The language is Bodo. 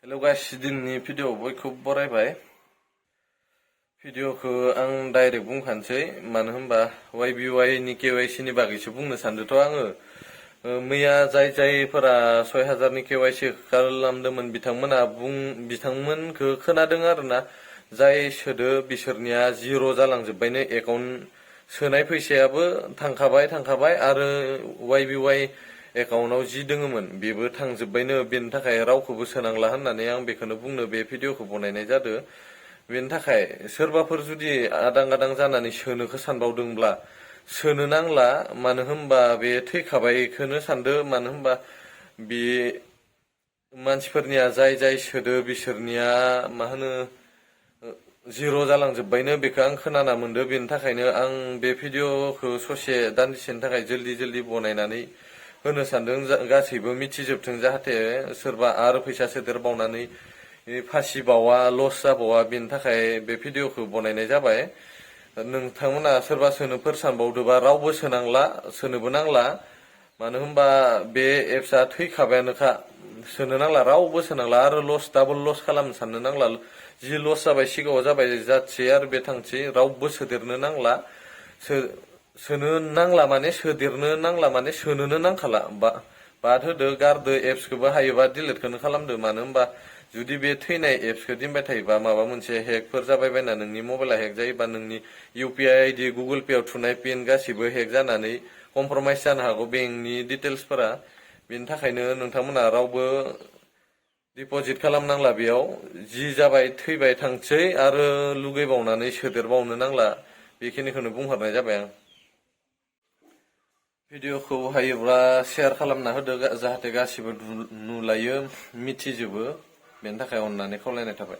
हेलौ गाइस दिनैनि भिडिअ बयखौबो बरायबाय। भिडिअखौ आं डाइरेक्ट बुंखानोसै, मानो होनबा YBY नि KYC नि बागैसो बुंनो सानदोंथ' आङो। मैया जायफोरा 6000 नि KYC खालामदोंमोन बिथांमोनखौ खोनादों आरोना, जाय सोदो बिसोरनिया जिर' जालांजोब्बायनो, एकाउन्ट सोनाय फैसायाबो थांखाबाय आरो YBY एकाउन्टाव जि दोङोमोन बेबो थांजोब्बायनो। बेनि थाखाय रावखौबो सोनांला होननानै आं बेखौनो बुंनो बे भिडिअखौ बनायनाय जादों। बेनि थाखाय सोरबाफोर जुदि आदां गादां जानानै सोनोखौ सानबावदोंब्ला सोनो नांला, मानो होनबा बे थैखाबायखौनो सानदो। मानो होनबा बे मानसिफोरनिया जाय सोदो बिसोरनिया मा होनो जिर' जालांजोब्बायनो, बेखौ आं खोनाना मोनदो। बेनि थाखायनो आं बे भिडिअखौ ससे दान्दिसेनि थाखाय जल्दि बनायनानै होनो सानदों, गासैबो मिथिजोबथों, जाहाथे सोरबा आरो फैसा सोदेरबावनानै फासिबावा, लस जाबावा। बेनि थाखाय बे भिडिअखौ बनायनाय जाबाय। नोंथांमोना सोरबा सोनोफोर सानबावदोबा रावबो सोनोबो नांला, मानो होनबा बे एप्सआ थैखाबायानोखा। सोनो नांला, रावबो सोनांला आरो डाबल लस खालामनो साननो नांला। जि लस जाबाय सिगाङाव जाबाय जाथसै आरो बे थांसै, रावबो सोदेरनो नांला। सोनो नांला माने सोदेरनो नांला माने सोनोनो नांखाला। बाद होदो, गारदो एप्सखौबो, हायोबा डिलिटखौनो खालामदो। मानो होनबा जुदि बे थैनाय एप्सखौ दोनबाय थायोबा माबा मोनसे हेकफोर जाबाय बायना नोंनि मबाइला हेक जायोबा नोंनि UPI ID, गुगोल पे आव थुनाय पिन गासिबो हेक जानानै कमप्रमाइस जानो हागौ बेंकनि डिटेल्सफोरा। बेनि थाखायनो नोंथांमोना रावबो डिपजिट खालामनांला बेयाव। जि जाबाय थैबाय थांसै आरो लुगैबावनानै सोदेरबावनो नांला। बेखिनिखौनो बुंहरनाय जाबाय आं। भिडिअखौ हायोब्ला शेयार खालामना होदो, जाहाथे गासिबो नुलायो, मिथिजोबो। बेनि थाखाय अननानै खावलायनाय थाबाय।